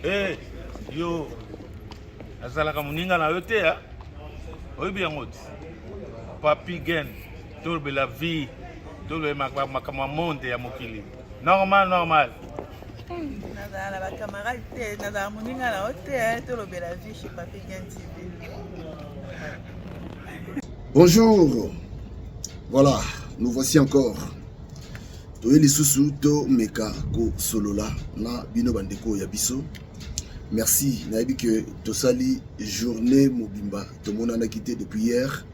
Eh, yo azalaka moninga na yo te ah. Oyebi yango te. Papi Gen, tolobela vie, tolobela makambo ya monde ya mokili. Normal, normal. Nazala na bacamarade te, nazala moninga na yo te, tolobela vie chez Papi Gen TV. Bonjour. Voilà, nous voici encore. Toye lisusu to meka ko solola na bino bandeko ya biso. Merci, nayebi que tosali journée mobimba tomonanaki te depuis hier.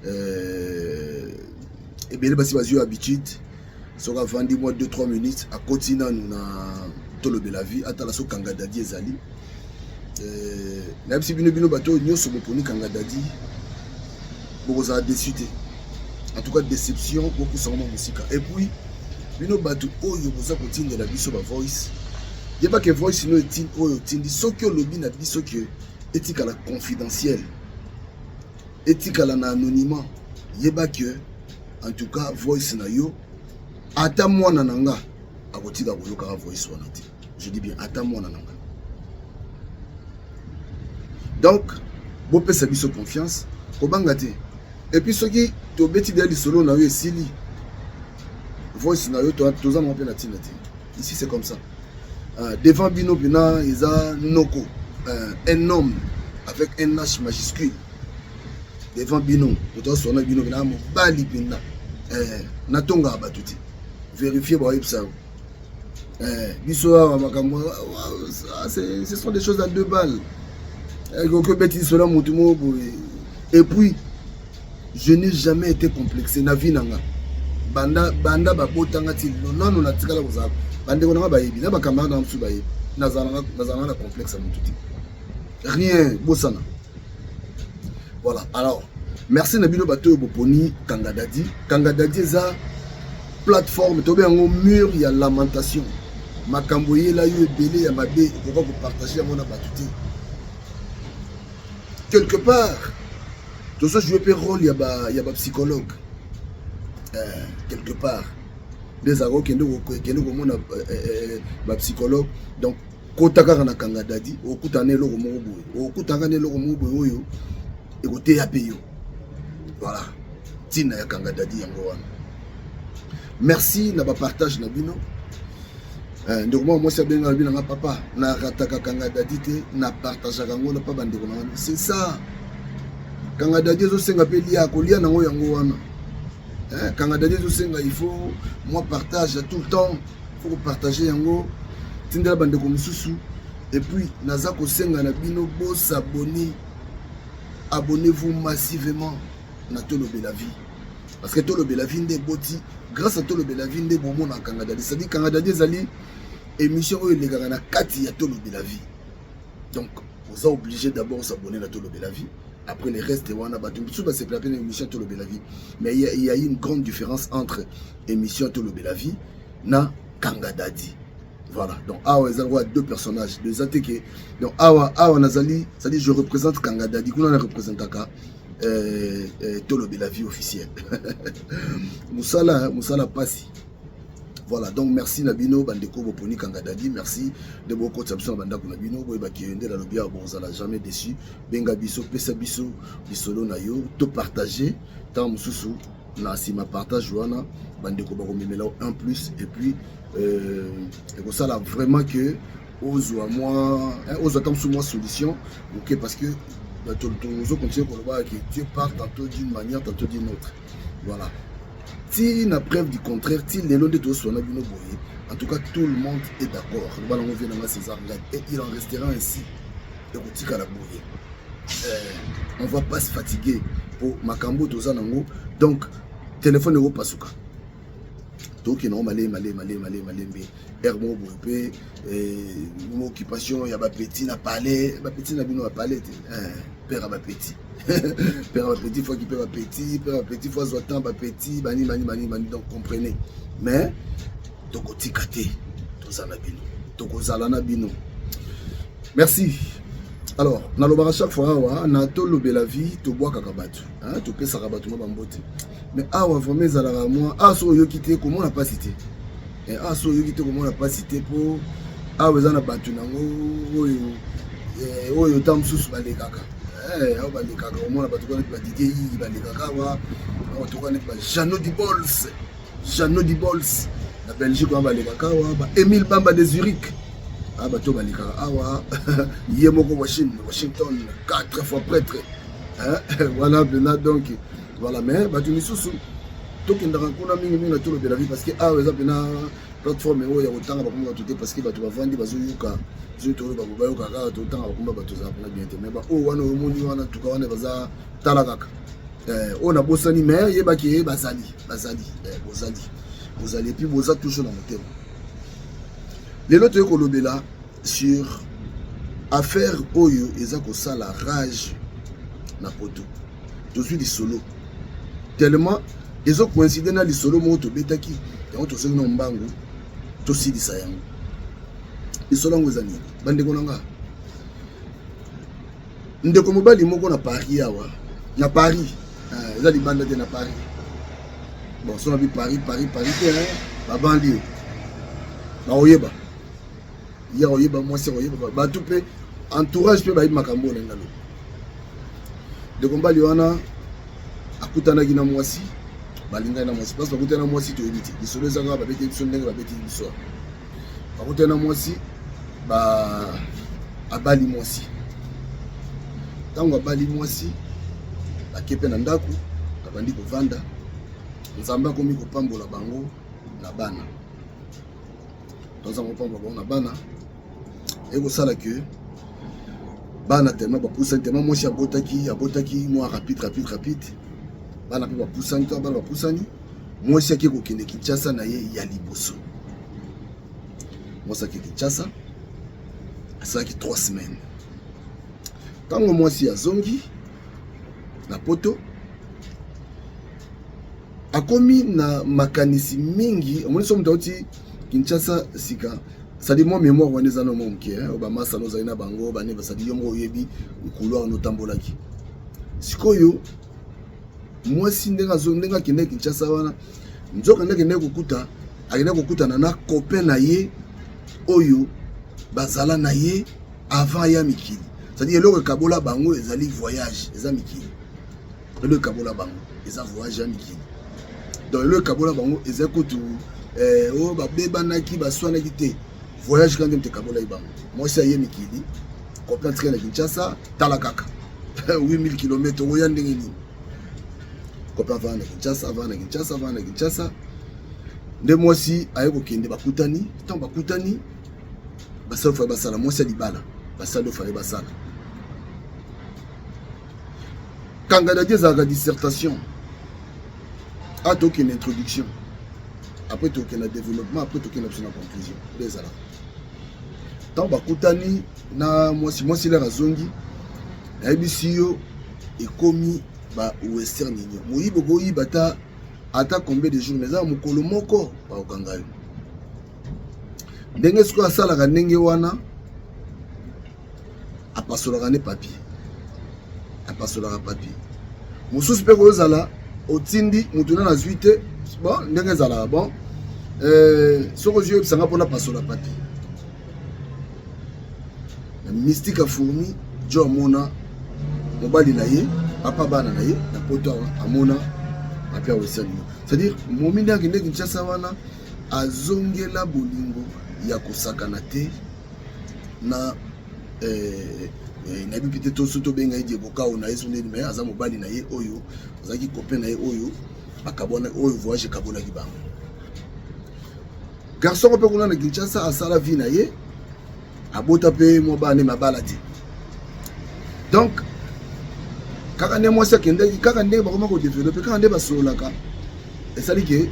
Euh, ebele basi bazwi habitude soki avandi mwa 2 3 minutes akoti nanu na tolobela vie atala so kanga dadi ezali. Euh, nayebisi bino bino bato oyo nyonso boponi kanga dadi bokozala déçu te. En tout cas déception bopusa ngo mosika. Et puis bino bato oyo boza kotindela biso ba voice, yeba ke voice no etindi oyo otindi, soki olobi na biso ke etikala confidentiel, etikala na anonymat, yeba ke en tout cas voice na yo ata mwana na nga akotika koyokaka voice wana te. Je dis bien ata mwana na nga. Donc bopesa biso confiance, kobanga te. Et puis soki tobeti deya lisolo na yo esili, voice na yo toza nango mpe na ntina te. Ici c'est comme ça. Devant bino mpena eza noko, un homme avec un H majuscule devant bino, moto asona bino mpena mobali mpena, natongaka bato te. Vérifier bayebisa yo. Biso awa makambo, ce sont des choses à deux balles. Ekoki obeti lisolo ya motu moko boye. Et puis je n'ai jamais été complexé na vie na nga. Banda banda babotanga ti nano natikala kozala, bandeko na nga bayebi, na bacamarade na mosusu bayebi, nazalanga na complexe ya motu te, rien, bosana. Voilà, alors merci na bino bato oyo boponi Kanga Dadi. Kanga Dadi eza plateforme tobe yango mur ya lamentation. Makambo eyela yo ebele ya mabe, okoka kopartage yango na bato te. Quelque part tozo jouer mpe rôle ya bapsychologue quelque part, nde ezalaka okende okende komona bapsychologue. Donc kota kaka na Kanga Dadi, okutana na eloko moko boye, okutana na eloko moko boye oyo ekoteya mpe yo. Voilà ntina ya Kanga Dadi yango wana. Merci na bapartage na bino. Ndeko moko mwasi abengaka bino nga papa, narataka Kanga Dadi te, napartageaka yango na pa bandeko na wana. C'est ça, Kanga Dadi ezosenga mpe lia kolia nango yango wana. Kanga Dadi ezosenga il faut moi partage tout le temps, faut kopartage yango, tindela bandeko mosusu. Et puis naza kosenga na bino bosabonner, abonnez-vous massivement na Tolobela Vie, parce que Tolobela Vie nde eboti. Grâce à Tolobela Vie nde bomona Kanga Dadi. C'est-à-dire Kanga Dadi ezali émission oyo elekaka na kati ya Tolobela Vie. Donc oza obligé d'abord s'abonner na Tolobela Vie, après le reste wana bato mosusu basepela mpe na émission Tolobela Vie. Mais il y a une grande différence entre émission Tolobela Vie na Kanga Dadi. Voilà, donc awa eza lokola deux personnages eza te ke. Donc awa awa nazali, c'est-à-dire je représente Kanga Dadi, kuna na représentaka Tolobela Vie officielle. Mosala mosala pasi. Voilà, donc merci na bino bandeko boponi Kanga Dadi. Merci nde bokotisa biso na bandako na bino. Boyebaki nde nalobi awa, bozala jamais déçu. Benga biso, pesa biso lisolo na yo, to partage. Ntango mosusu na nsima partage wana bandeko bakomemela un plus, et puis ekosala vraiment que ozwa mwa, ozwa ata mosusu mwa solution. Ok, parce que tozo continue koloba ke Dieu parle tantôt d'une manière, tantôt d'une autre. Voilà, ti na preuve du contraire, ti lelo nde tozoswana bino boye. En tout cas tout le monde est d'accord, loba nango vie nanga César Ngai, et il en restera ainsi, ekotikala boye. On va pas se fatiguer po makambo toza nango. Donc téléphone ekopasuka, tokende yango malembe malembe malembe malembe malembe. Aire moko boye mpe occupation ya bapeti na palais, bapeti na bino ya palais te, père ya bapeti, père ya bapeti, faut akipe bapeti, père ya bapeti, faut azwa temps bapeti bani bani bani bani. Donc comprenez, mais tokotika te, toza na bino, tokozala na bino. Merci. Alors nalobaka chaque fois awa na Tolobela Vie, tobwakaka bato, topesaka bato mwa bambote, mais awa vraiment ezalaka mwa awa soki oyoki te komona mpasi te, awa soki oyoki te komona mpasi te, mpo Awa eza na bato nango oyo eh, oyo ntango mosusu balekaka eh, awa balekaka omona bato kaka neti badidie yii balekaka awa bato kaka neti bajano dibols jano dibols na belgique wana balekaka awa ba emile bamba de zurich ah, bato balekaka awa ye moko washington quatre fois prêtre voilà mpena donc voilà mais bato misusu tokendaka kuna mingimingi na tolobela vie parce que awa eza mpena plateforme oyo ya kotanga bakomba bato te parce que bato bavandi bazoyoka soki toloba bayoka kaka totanga bakomba bato ezala mpena bien te mais baoyo wana omoni wana tuka wana baza tala kaka eh, oyo nabosani mais yebaki ye bazali bazali eh, bozali bozali epuis boza toujours na motema lelo toye kolobela sur affaire oyo eza kosala rage na poto tozwi lisolo tellement ezo coïncide na lisolo moko tobetaki yango tozongi na mbangu tosilisa yango lisolo yango eza nini bandeko na nga ndeko mobali moko na paris awa na paris eh, eza libanda te na paris bon so nabi paris paris paris te babanlieue bakoyeba ye akoyeba mwasi akoyeba bato mpe entourage mpe bayebi makambo oyo nalinga loba ndeko mobali wana akutanaki na mwasi balingaki na mwasi place bakutani na mwasi toyebi te lisolo eza kaka babeti biso ndenge babeti biso bakutani na mwasi ba abali mwasi ntango abali mwasi bake mpe na ndako babandi kovanda nzambe akomi kopambola bango na bana toza kopambola bango na bana ekosala ke bana tellement bapusani tellement mwasi abotaki abotaki mwa rapide rapide rapide bana mpe bapusani to bana bapusani mwasi ake kokende kinshasa na ye ya liboso mwasi ake kinshasa asalaki 3 semaines ntango mwasi azongi na poto akomi na makanisi mingi omoni so moto auti kinshasa sika sadi mwa mémoire wana eza na mwa moke bamasa na ozali na bango bane basadi yo moko oyebi couloir wana otambolaki sikoyo mwasi ndenge azo ndenge akendaki kinshasa wana nzoka nde akendaki kokuta akendaki kokutana na copain na ye oyo bazala na ye avant ya mikili c'est-à-dire eloko ekabola bango ezali voyage eza mikili eloko ekabola bango eza voyage ya mikili donc eloko ekabola bango eza kutu eh, oyo babebanaki baswanaki te voyage kaka nde moto ekabolaki bango mwasi aye mikili copain atikali na kinshasa tala kaka 8000 km oya ndenge nini copain avanda na kinshasa avanda na kinshasa avanda na kinshasa nde mwasi aye kokende bakutani ntango bakutani basala ofale basala mwasi ya libala basali ofale basala kanga dadi ezalaka dissertation a tokende introduction après tokende développement après tokende biso na conclusion nde ezalaka ntango bakutani na mwasi mwasi lere azongi nayebisi yo ekomi ba western union moyibi okoyiba ata ata combien de jours mais eza mokolo moko bakokanga yo ndenge sikoyo asalaka ndenge wana apasolaka nde papier apasolaka papier mosusu mpe kozala otindi motu nani azwi te bon ndenge ezalaka bon euh, soki ozwi oyebisa nga mpona pasola papier na mystique ya fourmi jo amona mobali na ye papa bana na ye na poto awa amona papier ya western union c'est-à-dire momi nde akende kinshasa wana azongela bolingo ya kosakana te na eh, eh, nayebi mpe te toso tobenga ye Diego Kao na ye so nini mais aza mobali na ye oyo azalaki copain na ye oyo bakabwana oyo voyage ekabolaki bango garçon mpe kuna na Kinshasa asala vie na ye abota mpe mwa bana mabala te donc kaka nde mwasi akendaki kaka ndenge bakoma kodevelope kaka nde basololaka esali ke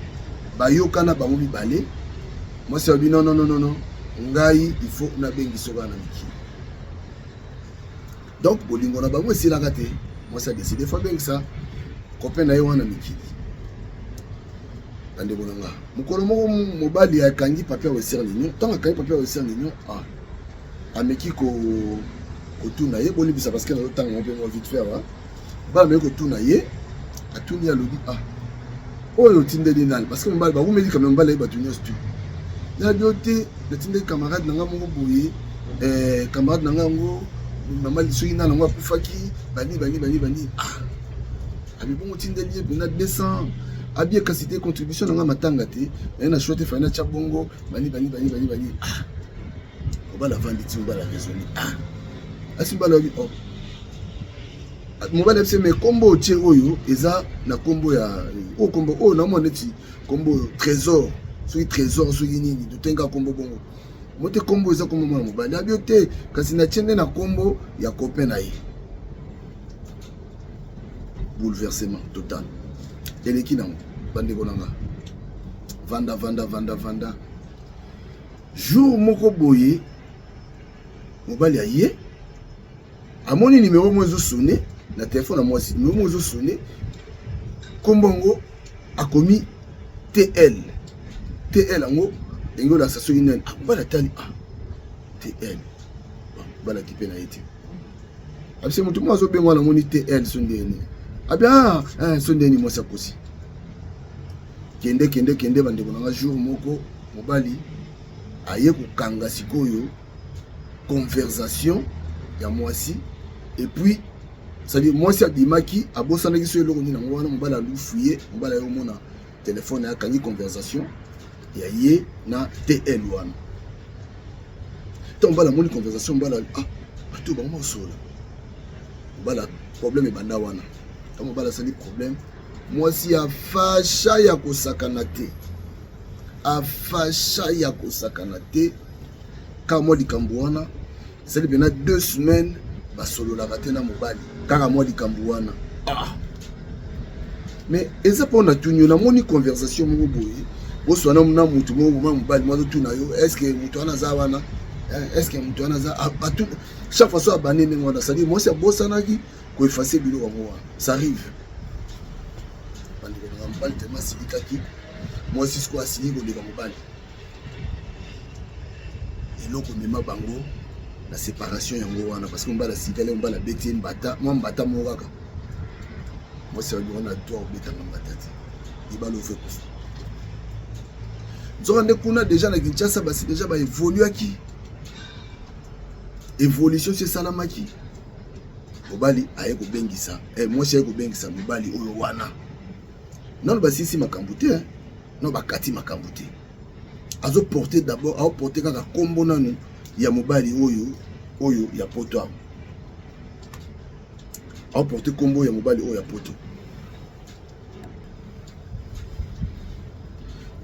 bayokana bango mibale mwasi alobi non non non non ngai il faut nabengisa kaka na mikili donc bolingo na bango esilaka te mwasi adeside fo abengisa copain na ye wana mikili bandeko na nga mokolo moko mobali akangi papier ya western union ntango akangi papier ya western union ah, ameki kotuna ye bolibisa parce que nazotanga yango mpe mwa vite fait awa bana ameki kotuna ye atuni alobi ah oyo otindeli nani parce que mobali bakumeli kame mobali aye bato nyonso tu Na bio te, natindaki camarade na nga moko boye, eh, camarade na nga yango mama soki nana yango akufaki bani bani bani bani. Ah, abi bongo tindeli ye mpena 200 abie kasi te contribution na nga matanga te naye na choix te fai natya bongo bani bani bani bani bani. Ah, mobali avandi ti mobali araisonne. Ah, asi mobali abi oh mobali abise me kombo otie oyo eza na kombo ya oyo kombo oyo namona neti kombo oyo trésor soki trésor soki nini totenga kombo bongo mote kombo eza kombo mwana mobali abio te kasi natie nde na kombo ya copain na ye. Bouleversement total eleki nango bandeko na nga. Vanda vanda vanda vanda, jour moko boye mobali aye amoni numero moko ezosone na telefone ya mwasi, numero moko ezosone, kombo yango akomi TL TL yango ndenge olakisa soki nani. Ah, mobali atali, ah, TL mobali akipe na ye te, abise motu moko azobenga wana amoni TL so ndenge nini, abi ah, eh, so ndenge nini mwasi akosi. Kende kende kende bandeko na nga, jour moko mobali aye kokanga sikoyo conversation ya mwasi, et puis c'est-à-dire mwasi abimaki abosanaki so eloko nini yango wana, mobali alufu ye, mobali aye komona telefone akangi conversation ya ye na TL wana. Ntango mobali amoni conversation, mobali ah, bato bango basola, mobali problème ebanda wana. Ntango mobali asali problème, mwasi afasha ya kosakana te, afasha ya kosakana te. Kaka mwa likambo wana ezali mpena 2 semaines basololaka te na mobali, kaka mwa likambo wana. Ah, mais eza mpo na tuni yo, namoni conversation moko boye boswana na mutu moko boma mobali moko azotuna yo est ce que mutu wana aza wana, est ce que mutu wana aza atu chaque fois so abandi ndenge wana, c'est-à-dire mwasi abosanaki koeffacer biloko yango wana. Ça arrive bandeko nanga, mobali tellement asilikaki, mwasi sikoyo asiliki koleka mobali. Eloko mema bango na séparation yango wana, parce que mobali asilikali, mobali abeti ye mbata, mwa mbata moko kaka, mwasi alobi wana droit obetanga mbata te, libala ovo ekufa. Nzoka nde kuna deja na Kinshasa basi deja baevoluaki, évolution si esalamaki, mobali aye kobengisa eh, mwasi aye kobengisa mobali oyo wana, nano basilisi makambo te, eh? No bakati makambo te, azoporte d'abord, aoporte kaka kombo nanu ya mobali oyo oyo ya poto awa, aoporte kombo ya mobali oyo ya poto,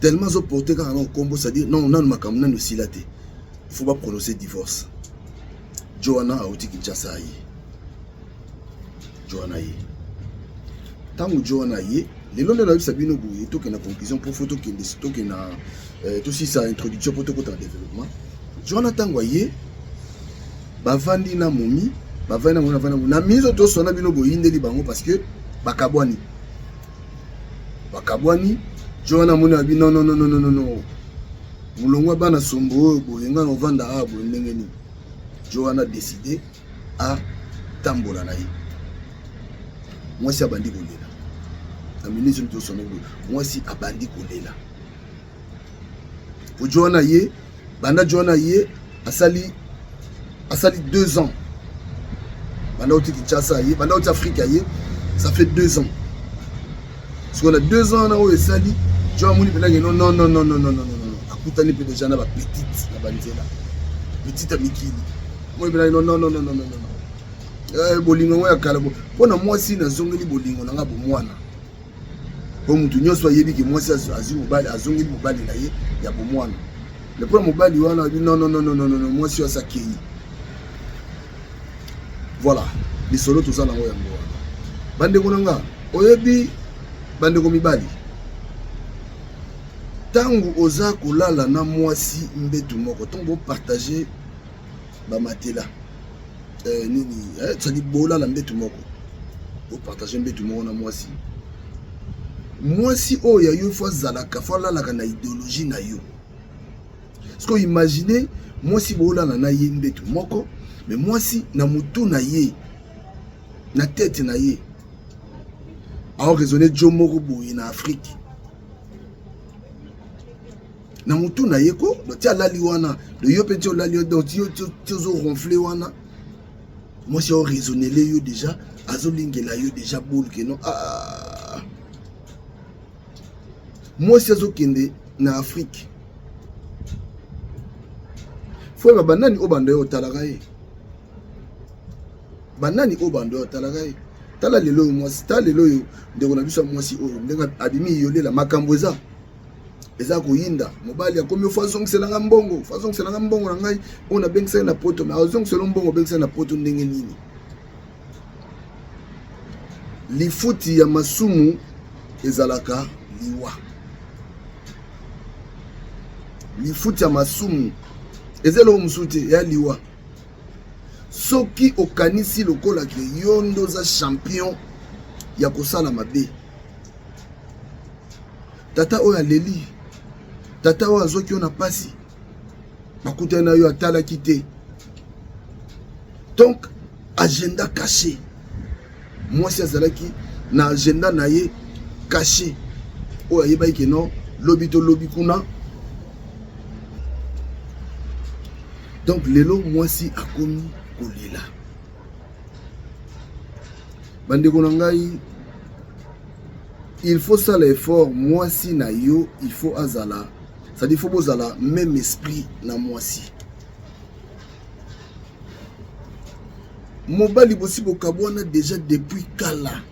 tellement azoporte kaka na kombo, c'est-à-dire non nanu makambo nanu esila te, il faut baprononcer divorce. Jo wana auti Kinshasa aye, jo wana ye ntango jo wana ye lelo nde nayebisa bino boye, tokende na conclusion mpo fo tokende tokende na tosisa introduction mpo tokota na développement. Jo wana ntango aye bavandi na momi, bavandi na momi, bavandi na momi na miso toswana bino boyindeli bango parce que bakabwani, bakabwani. Jo wana amoni abi non non non non non non, molongo bana sombo oyo boye, nga na ovanda awa boye ndenge nini? Jo wana décide atambola na ye, mwasi abandi kolela na minisi toswana boye, mwasi abandi kolela po jo wana ye banda jo wana ye asali asali 2 ans banda oti Kinshasa ye, banda oti Afrique ye, ça fait 2 ans. Sikoyo na 2 ans wana oyo esali, jo amoni mpenza ke non non non non non non non non, akutani mpe déjà na bapetite na banzela petite ya mikili, amoni mpenza non non non non non non non, bolingo yango ya kala mpo na mwasi nazongeli bolingo na nga bomwana, po mutu nyonso ayebi ke mwasi azwi mobali azongeli mobali na ye ya bomwana, mais mpona mobali wana abi non non non non non non, mwasi oyo asakei. Voilà lisolo toza nango yango wana bandeko na nga. Oyebi bandeko mibali, ntango oza kolala na mwasi mbetu moko, ntango bopartage bamatela eh, nini eh, c'est-à-dire bolala mbetu moko, bopartage mbetu moko na mwasi, mwasi oyo ya yo fo azalaka fo alalaka na idéologie na yo. Parce que imagine mwasi bolala na ye mbetu moko, mais mwasi na mutu na ye, na tete na ye aoraisonne jo moko boye na Afrique. Na mutu na ye ko, donc ti alali wana, donc yo pe ti olali donc ti yo ti ozo ronfler wana, mwasi ao raisonnele yo déjà, azolingela yo déjà boule que non ah. Mwasi azokende na Afrique. Faut yeba banani oyo banda yo otalaka ye. Banani oyo banda yo otalaka ye. Tala lelo oyo mwasi, tala lelo oyo ndeko na biso ya mwasi oyo ndenge abimi yolela makambo eza eza koyinda mobali akomi fo azongisela nga mbongo fo azongisela nga mbongo na ngai oyo nabengisaki na poto me azongisela mbongo obengisaki na poto ndenge nini lifuti ya masumu ezalaka liwa lifuti ya masumu eza eloko mosusu te ya liwa soki okanisi lokola ke yo nde oza champion ya kosala mabe Tata oyo aleli, tata oyo azwaki yo na pasi, bakutani na yo atalaki te. Donc agenda caché, mwasi azalaki na agenda na ye caché oyo ayebaki ke non lobi to lobi kuna. Donc lelo mwasi akomi kolela. Bandeko na ngai, il faut sala effort mwasi na yo il faut azala c'est-à-dire faut bozala même esprit na mwasi mobali bosi bokabwana déjà depuis kala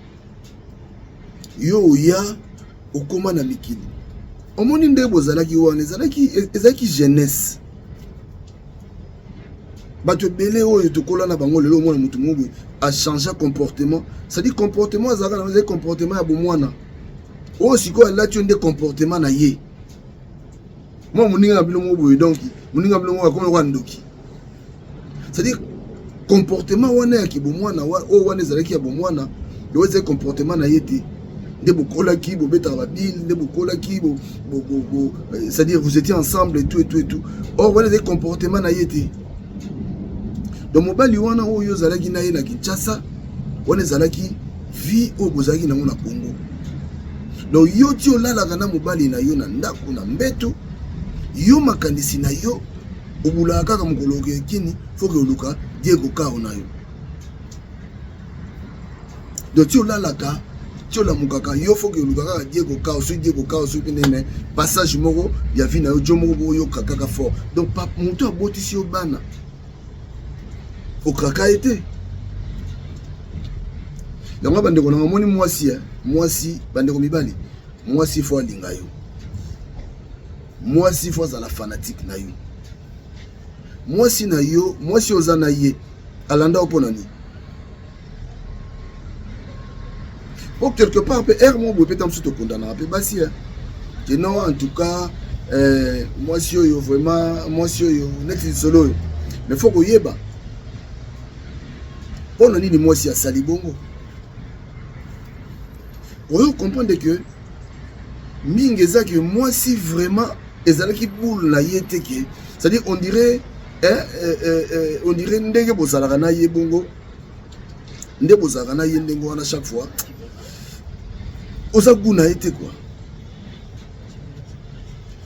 yo oya okoma na mikili omoni nde bozalaki wana ezalaki ezalaki jeunesse bato ebele oyo tokola na bango lelo omona moto moko boye achangea comportement c'est-à-dire comportement azalaka na ezali comportement ya bomwana oyo sikoyo alati yo nde comportement na ye mwa moninga na bino moko boye donc moninga na bino moko akomi lokola ndoki c'est-à-dire comportement wana ya kibomwana oyo wana ezalaki ya bomwana oyo ezali comportement na ye te nde bokolaki bobetaka babile nde bokolaki bo, bo, bo, bo, euh, c'est-à-dire vous étiez ensemble et tout et tout et tout or wana ezali comportement na ye te donc mobali wana oyo ozalaki na ye na Kinshasa wana ezalaki vie oyo bozalaki nango na Congo donc yo ti olalaka na mobali na yo na ndako na mbeto yo makanisi na yo obulaka kaka mokolo okekini foke oluka Diego Kao na yo donc ti olalaka ti olamukaka yo foki oluka kaka Diego Kao soki Diego Kao soki mpe ndenge passage moko ya vie na yo jo moko boyoka kaka fort donc moto abotisi yo bana okraka ye te yango bandeko nanga omoni mwasi eh, mwasi bandeko mibali mwasi fo alinga yo mwasi fo azala fanatique na yo mwasi na yo mwasi oza na ye alanda yo mpo na nini po quelque part mpe heure moko boye mpe ta mosusu tokondanaka mpe basi eh. ke non en tout cas eh, mwasi oyo vraiment mwasi oyo neti lisolo oyo mais faut koyeba mpo na nini mwasi asali bongo oyo comprendre que mingi eza ke mwasi vraiment ezalaki boule na ye te ke c'est-à-dire on dirait eh, eh, eh, eh, on dirait ndenge bozalaka na ye bongo nde bozalaka na ye ndenge wana chaque fois oza goût na ye te quoi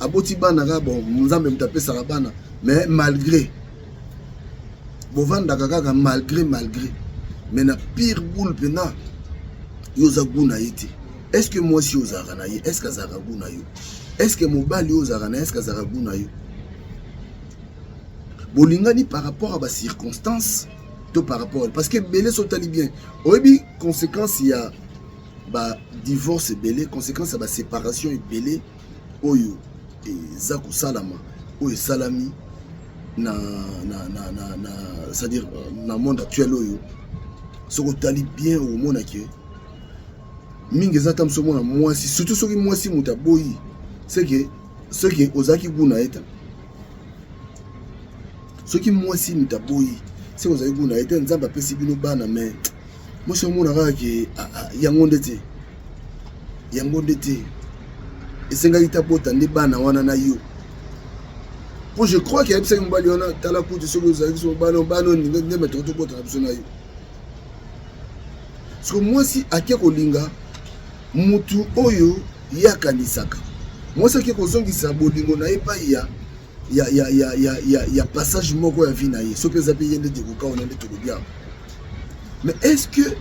aboti bana kaka bon nzambe moto apesaka bana mais malgré bovandaka kaka malgré malgré mais na pire boule mpena yo oza goût na ye te est ce que mwasi ozalaka na ye est ce que azalaka goût na yo est ce que mobali oyo ozalaka na ye est ce que azalaka goût na yo bolingani par rapport à bacirconstance to par rapport parce que ebele so otali bien oyebi conséquence ya badivorce ebele conséquence ya baséparation ebele oyo eza kosalama oyo esalami na, na, na, na, na c'est-à-dire na monde actuel oyo soki otali bien okomona ke mingi eza ata mosu omona mwasi surtout soki mwasi moto aboyi seke soki ozalaki gu na ye ta soki mwasi moto aboyi seke ozalaki gu na ye te nzambe apesi bino bana mais mwasi omona kaka ke ah, ah, yango nde te yango nde te esengaki tabota nde bana wana na yo po je crois ke ayebisaki mobali wana tala kutu soki ozalaki so bana bana oninga nde metoko tobota na biso na yo siko mwasi ake kolinga mutu oyo ye akanisaka. Mwasi ake kozongisa bolingo na ye epai ya ya, ya, ya, ya, ya, ya passage moko ya vie na ye, soki eza mpe ye nde Diego Kao na nde tolobi awa. Mais est-ce que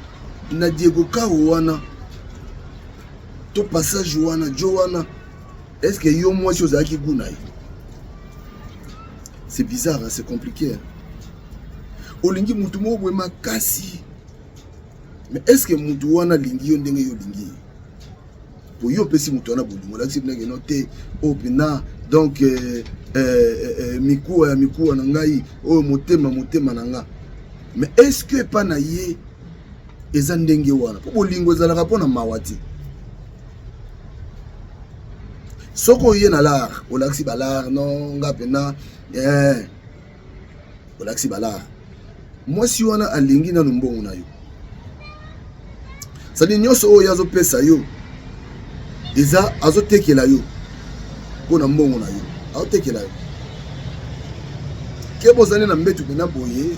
na Diego Kao wana to passage wana jo wana, est-ce que yo mwasi ozalaki goût na ye? C'est bizarre, hein, c'est compliqué, hein. Olingi mutu moko boye makasi, mais est-ce que mutu wana alingi yo ndenge yo olingi ye? Po yo opesi moto wana bolingo, olakisi mpena keno te oyo mpena donc mikuwa ya mikuwa na ngai, oyo motema motema na nga. Mais est-ce que epa na ye eza ndenge wana? Po bolingo ezalaka mpo na mawa te. Soki oye na lar, olakisi balar non nga mpena olakisi balar, mwasi wana alingi nanu mbongo na yo, c'est-à-dire nyonso oyo azopesa yo eza azotekela yo mpo na mbongo na yo, azotekela yo ke bozali na mbetu mpena boye,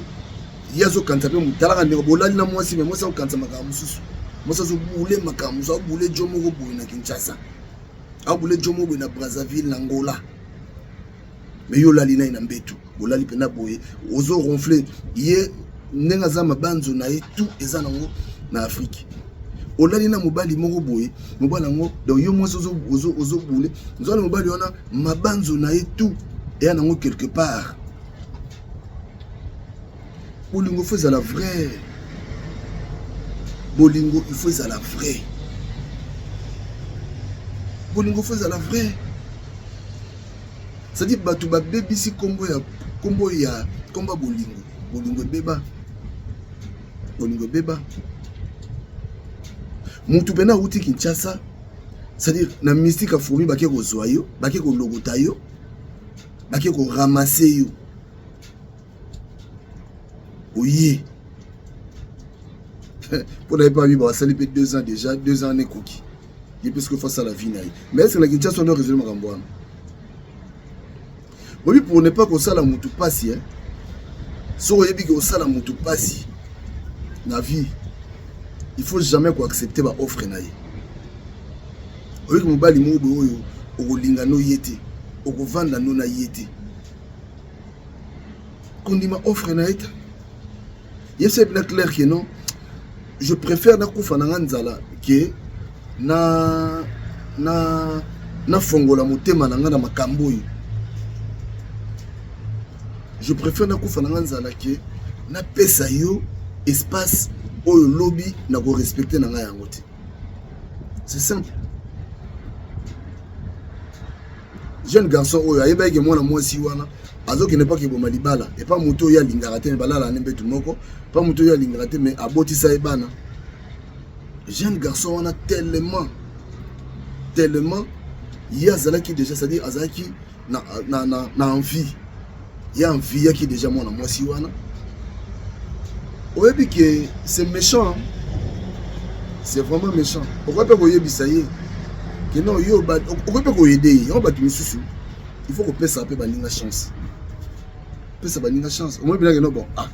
ye azokanisa mpe motalaka ndeko bolali na mwasi, me mwasi akokanisa makambo mosusu, mwasi azobule makambo mosusu, abule jo moko boye na Kinshasa, abule jo moko boye na Brazzaville, na Angola. Me yo olali naye na mbetu, bolali mpena boye, ozo ronfle ye ndenge aza mabanzo na ye tout eza nango na Afrique. Olali na mobali moko boye, mobali yango donc yo mwasi ozobule oza na mobali wana, mabanzo na ye tout eya nango quelque part. Bolingo faut ezala vrai, bolingo il faut ezala vrai, bolingo faut ezala vrai. C'est-à-dire bato babebisi kombo ya kombo ya kombo ya bolingo, bolingo ebeba, bolingo ebeba. Mutu pena awuti Kinshasa, c'est-à-dire na mystique ya fourmi, bake kozwa yo, bake kolokota yo, bake koramase yo, oye mpo na ye mpe abi basali mpe 2 ans déjà, 2 ans ekoki ye mpe soki fasala vie na ye. Mais est-ce que na Kinshasa wana résoudre makambo wana bobi pour ne pas kosala mutu pasi, eh? Soki oyebi ke osala mutu pasi na vie, il faut jamais koaccepter baoffre na ye. Oyoki mobali moko boye oyo okolinga no ye te, okovanda no na ye te, kondima offre na ye te. Yebisa ye mpena clair ke non, je préfère nakufa na nga nzala ke na na nafongola motema na nga na makambo oyo. Je préfère nakufa na nga nzala ke napesa yo espace oyo lobi na korespecte na ngai yango te. C'est simple. Jeune garçon oyo ayebaki ke mwana mwasi wana azokende mpo akeboma libala epa moto oyo alingaka te, me balala ne mbetu moko, mpa moto oyo alingaka te, me abotisa ye bana. Jeune garçon wana, tellement tellement ye azalaki déjà, c'est-à-dire azalaki na envie, ye enviaki déjà mwana mwasi wana. Oyebi ke c'est méchant, c'est vraiment méchant. Okoki mpe koyebisa ye ke non, yo okoki mpe koyede ye yango. Bato misusu, il faut kopesa mpe baninga chance, pesa baninga chance. Omoni mpena ke non, bon, ah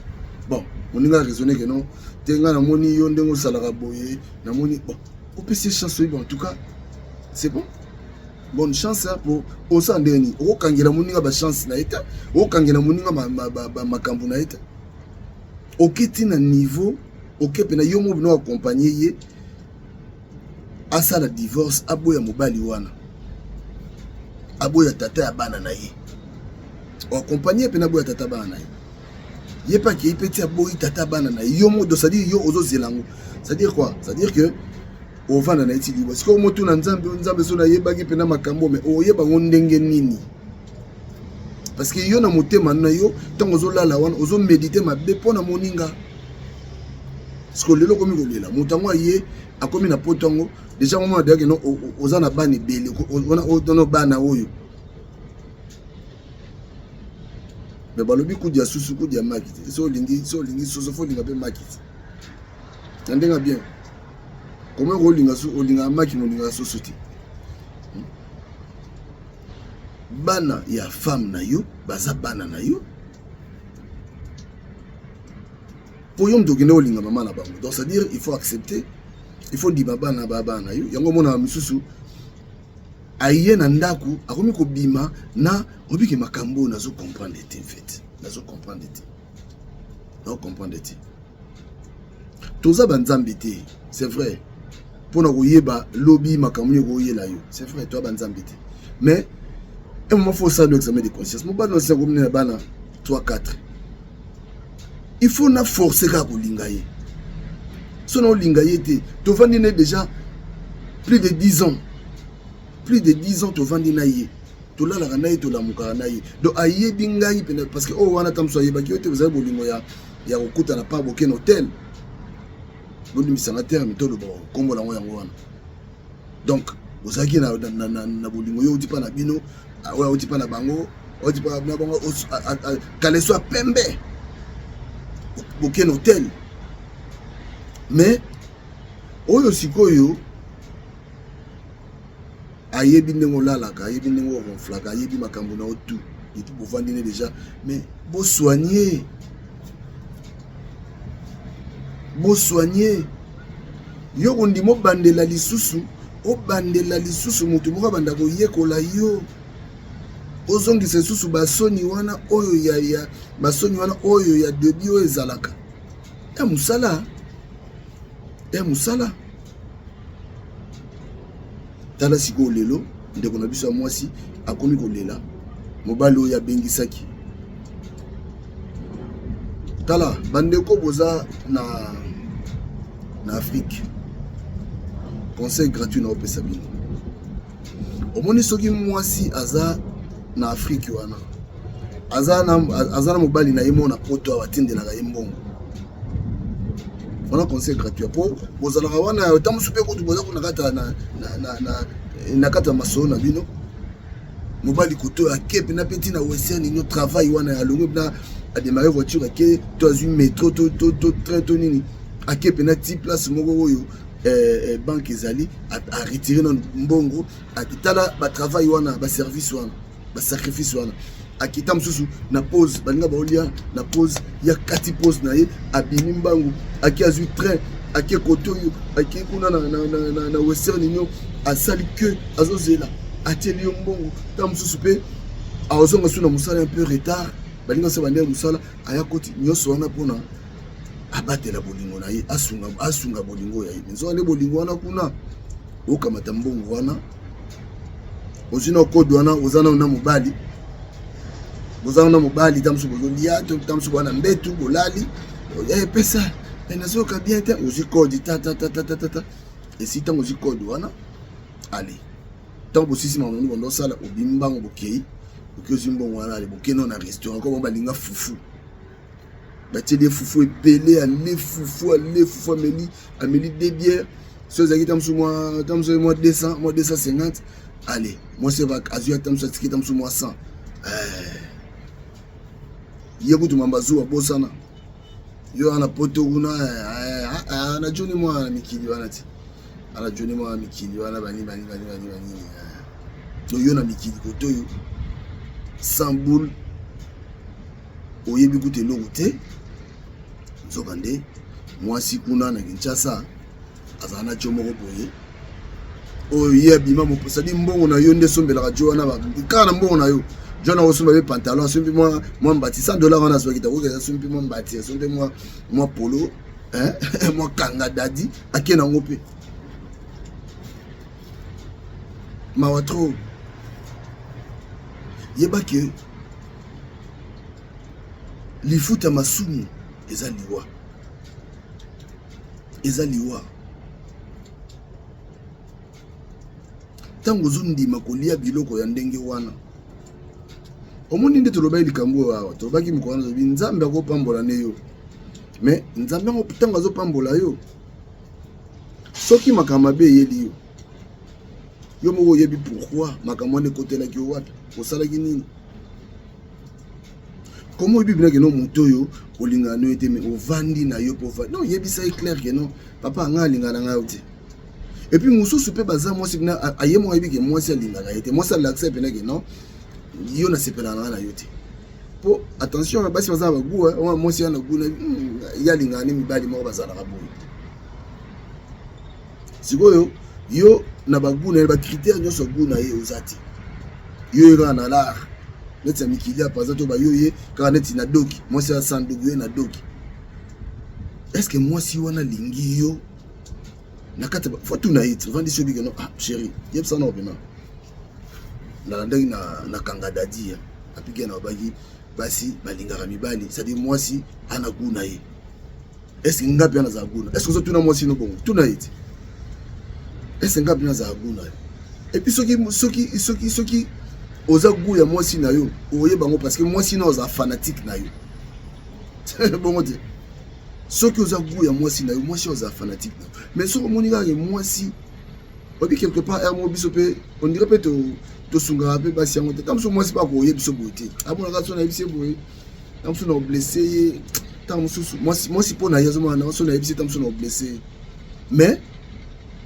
bon, moninga raisonne ke non te, ngai namoni yo ndenge osalaka boye, namoni bon, opesi ye chance. Oyebi, en tout cas c'est bon, bonne chance po osala ndenge nini, okokangela moninga bachance na ye te, okokangela moninga makambo na ye te. Oketi na niveau oke mpena yo mo bino accompagne ye asala divorce, aboya mobali wana, aboya tata ya bana na ye, oaccompagne mpena aboya tata bana na ye, ye mpe akei mpe ti aboyi tata bana na ye. Yo mo, c'est-à-dire yo ozozela yango, c'est-à-dire quoi? C'est-à-dire que ovanda na ye ti liwa. Sikoyo motuna Nzambe, Nzambe, so nayebaki mpena makambo, me oyeba yango ndenge nini? Parce que yo na motema na yo, ntango ozolala wana, ozomedite mabe mpo na moninga. Sikoyo lelo okomi kolela moto yango, aye akomi na poto yango déjà, omona deyake no oza na bana ebele wana, bana oyo me balobi kudia susu kudia maki te. So olingi, so olingi soso, fo olinga mpe maki te na ndenge bien. Comment olinga olingaka maki, molingaka soso te? Bana ya femme na yo baza bana na yo, mpo yo moto okende olinga mama na bango. Donc c'est à dire il faut accepter, il faut ndima bana ba bana na yo yango. Omonaka misusu. Aye na ndako akomi kobima na obiki makambo oyo nazo comprendre te, en fait nazo comprendre te, nazo comprendre te. Toza banzambe te, c'est vrai, mpona koyeba lobi makambo nini ekoyela yo, c'est vrai, toza banzambe te, mais un moment faut osala examen de conscience. Mobali na komi na bana 3 4, il faut na forcer kaka kolinga ye. So na olinga ye te, tovandi na ye déjà plus de 10 ans, plus de 10 ans tovandi na ye, tolalaka na ye, tolamukaka na ye, donc ayebi ngai pene. Parce que oyo wana ta mosu ayebaki yo te, ozali bolingo ya kokutana pa boke na hotel, bolimbisanga terme, toloba nkombo nango yango wana. Donc ozalaki na bolingo, yo outi mpa na bino, oyo auti mpa na bango, auti mpa na bango, kaleso ya pembe, boke na hotel. Mais oyo sikoyo ayebi ndenge olalaka, ayebi ndenge oronflaka, ayebi makambo na yo tout depuis bovandi ne déjà. Mais bosoigne, bosoigne yo, kondima obandela lisusu, obandela lisusu motu moko abanda koyekola yo, ozongisa lisusu basoni wana oyo ya basoni wana oyo ya début oyo ezalaka ya mosala, ya mosala. Tala sikoyo lelo ndeko na biso ya mwasi akomi kolela mobali oyo abengisaki. Tala bandeko, boza na Afrique, conseil gratuit na opesa bino. Omoni, soki mwasi aza na Afrique wana, aza na mobali na ye mo na Poto awa, atindelaka ye mbongo wana, conseil gratuit, po bozalaka wana, ta mosusu mpe kutu boza kuna na kati ya masolo na bino, mobali koto ake mpena mpe ntina Western Union, travail wana ya longo mpena, adémarre voiture, ake to azwi métro to train to nini, ake mpena ti place moko oyo banque ezali, aretire nano mbongo. Tala batravail wana, baservice wana, basacrifice wana, akita mosusu na pause, balinga baolia na pause ya kati, pause na ye, abimi mbangu, ake azwi train, ake kote oyo, ake kuna na Western Union, asali ke azozela, atieli yo mbongo. Ta mosusu mpe azonga su na mosala un peu retard, balinga so bandenge mosala, aya koti nyonso wana mpona abatela bolingo na ye, asunga, asunga bolingo ya ye. Nzoka nde bolingo wana kuna, okamata mbongo wana, ozwi na code wana, oza nano na mobali, boza na mobali, ta mosusu bozolia, ta mosusu boza na mbetu, bolali, epesa nazoyoka bien te, ozwi code, tatatatata, esi ntango ozwi code wana, ale ntango bosisi makambo bondo osala, obimi mbango, bokei, oki ozwi mbongo wana, ale bokende na restaurant ko bango balinga fufu, batieli ye fufu ebele, ale fufu, ale fufu, ameli, ameli deux bières, so ezalaki ta mosusu mwa, ta mosusu mwa 200, mwa 250, ale mwasi azwi ata mosusu atiki ta mosusu mwa 100. Ye kutu mamba zuwa bosana yo wana Poto kuna na joni mwa na mikili wana, ti ana joni mwa mikili wana, bani bani bani bani banini to yo na mikili kote oyo sans boule, oyebi kutu eloko te. Nzoka nde mwasi kuna na Kinshasa azala na jo moko boye oyo ye abima mopesadi mbongo na yo nde esombelaka jo wana, kaka na mbongo na yo jo wana osomba mpe pantalon, asombi mwa mbati 100 $ wana azwaki takoki, asombi mwa mbati, asombi mwa polo, mwa kanga dadi, ake nango mpe. Mawa trop. Yeba ke lifuta masumu eza liwa, eza liwa. Ntango ozondima kolia biloko ya ndenge wana, omoni nde tolobaki likambo oyo awa, tolobaki mokolo wana, tolobi Nzambe akopambola nde yo, mais Nzambe yango ntango azopambola yo, soki makambo mabe eyeli yo, yo moko oyebi pourquoi makambo wana ekotelaki yo, wapi osalaki nini. Komo oyebi bina keno moto oyo olingaka no ye te, mais ovandi na yo mpo ovandi non, yebisa ye clair ke non, papa, ngai alingaka na ngai yo te. Et puis mosusu mpe baza mwasi mpena aye moko ayebi ke mwasi alingaka ye te, mwasi alakisa ye mpena ke non, yo nasepelaka na ngai na yo te. Po attention, basi baza na bagu, mwasi ya na gu ye alingaka ne, mibali moko bazalaka boye. Sikoyo yo na bagout na ye, bacritère nyonso ya gout na ye oza te. Yo ye kaka na lar neti ya mikili ya paza to bayo ye kaka neti na doki, mwasi ya sans doki, yo ye na doki. Est ce que mwasi wana alingi yo na kati? Fo tuna ye, ovandisi yo bikeno, ah chéri, yebisa na opena nalandaki na, na kanga dadi apike na babaki basi balingaka mibali, c'est-à-dire mwasi ana goût na ye. Est ce que nga mpe nazala goût na? Est ce que ozotuna mwasi no bongo? Tuna ye ti, est ce que nga mpe nazala goût na ye? Et puis soki oza goût ya mwasi na yo, oyeba yango, parce que mwasi na oza fanatique na yo bongo te. Soki oza goût ya mwasi na yo, mwasi oza fanatique na yo. Mais soki omoni kaka mwasi oyebi quelque part heure moko, biso mpe on dirait mpe tosungaka mpe basi yango te. Ntango mosusu mwasi mpe akoyebi biso boye te, amonaka so nayebisi ye boye, ntango mosusu na oblesser ye. Ntango mosusu mwasi mpo na ye azomona so nayebisi ye, ntango mosusu na oblesser ye. Mais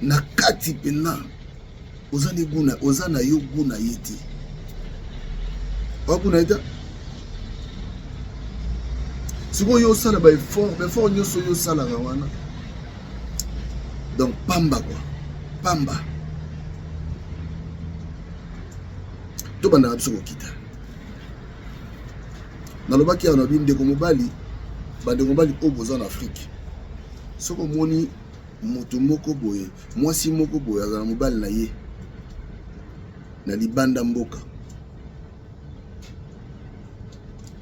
na kati mpena oza nde goût na, oza na yo goût na ye te, oza goût na ye te. Sikoyo yo osala baeffort, baeffort nyonso oyo osalaka wana, donc pamba quoi, pamba. Tobandaka biso kokita. Nalobaki awa, nabi ndeko mobali, bandeko mobali oyo boza na Afrique, soki omoni moto moko boye, mwasi moko boye azala mobali na ye na libanda mboka,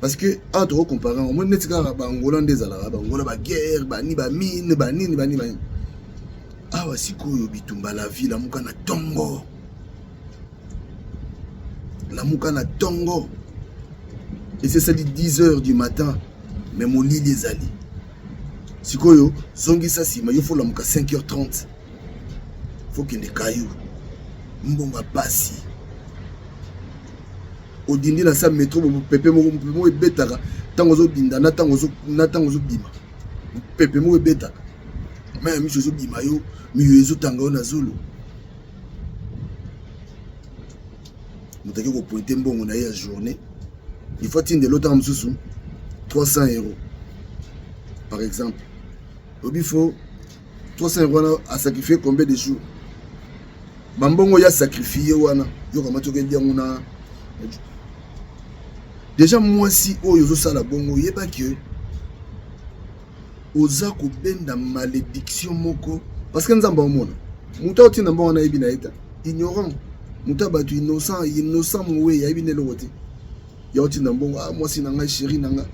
parce que awa tokocomparer yango, omoni neti kaka bangola nde ezalaka bangola, baguerre bani, bamine, banini, bani, banini. Awa sikoyo bitumba la vie, lamuka na ntongo, lamuka na ntongo, esi esali 10 heures du matin, mais molili ezali. Sikoyo zongisa nsima, yo fo lamuka 5 heures 30, fo kende kayu, mbongo ya pasi. Odindi na sa métro, mopepe moko, mopepe moko ebetaka ntango ozodinda na ntango ozobima, mopepe moko ebetaka, mai ya miso ezobima yo, miyo ezotanga yo na zolo. Moto ake kopointer mbongo na ye ya journée, il faut atindela otanga mosusu 300 € par exemple. Obi fo 300 € wana asacrifier combien de jours? Bambongo ya sacrifier wana, yoka mati okendi yango na déjà. Mwasi oyo ozosala bongo, oyebaki oza kobenda malédiction moko, parce que Nzambe aomona moto aotinda mbongo wana, ayebi na ye ta ignorant, moto ya bato, innocent, innocent mowe, ayebi na eloko te ya otinda mbongo. Ah, mwasi na ngai, chéri na ngai,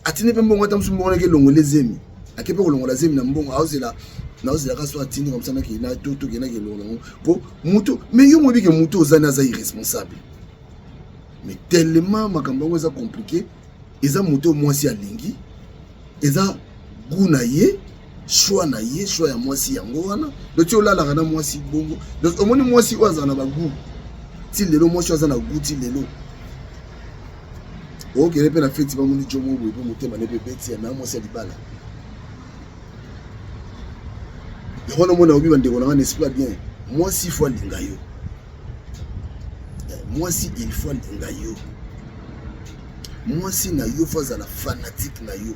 atindi mpe mbongo. Ata mosu mbongo naki elongola ezemi, ake mpe kolongola zemi na mbongo. Aozela, naozelaka so atindi comme ça, tokendaki elongola yango mpo moto. Mais yo moyebi ke moto ozani aza irresponsable, mais tellement makambo yango eza compliqué. Eza moto oyo mwasi alingi, eza goût na ye, choix na ye, choix ya mwasi yango wana. Donc ti olalaka na mwasi bongo, donc omoni mwasi oyo azala na bagoût ti lelo, mwasi oyo aza na goût ti lelo, okende mpe na feti, bamoni jo moko boye mpe motema ne mpe ebeti ya na mwasi ya libala yango wana. Omona, obi bandeko na nga, n'est-ce pas bien? Mwasi fo alinga yo, mwasi il faut alinga yo, mwasi na yo fo azala fanatique na yo.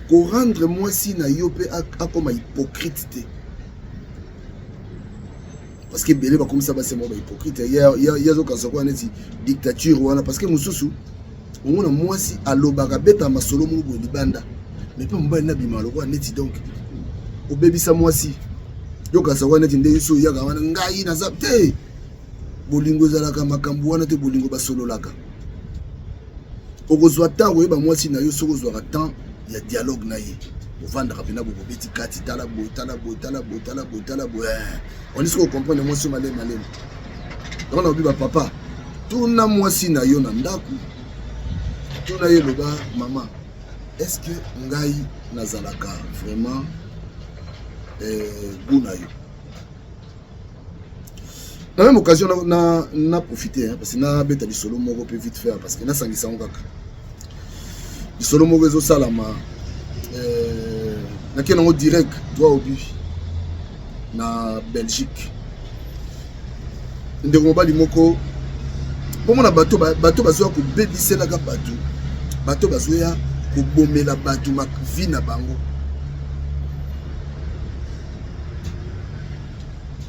Korendre mwasi na yo mpe akoma hypocrite te, parce que ebele bakomisa basi moko bahypocrite. Ye azokanisa kwa neti dictature wana, parce que mosusu omona mwasi alobaka, abetaka masolo moko boye libanda, mais mpe mobali nabima lokola neti. Donc obebisa mwasi, yokanisa kwa neti nde so oyaka wana, ngai naza te. Bolingo ezalaka makambo wana te. Bolingo basololaka. Okozwa temps koyeba mwasi na yo soki ozwaka temps ya dialogue na ye, ovandaka mpena bobobeti kati, tala boye, tala boye, tala boye, tala boye, tala boye, oni soki ocomprendre mwasi yo malemi malemi. Yango na obi bapapa, tuna mwasi na yo na ndako, tuna ye, loba: "Mama, est ce que ngai nazalaka vraiment goût na yo?" Na même occasion na profiter, hein, parce que nabeta lisolo moko mpe vite fait, parce que nasangisa yango kaka lisolo moko ezosalama, nakei nango direct droit au but. Na Belgique, ndeko mobali moko mpomona bato, bato bazoya kobebiselaka bato, bato bazoya kobomela bato vie na bango.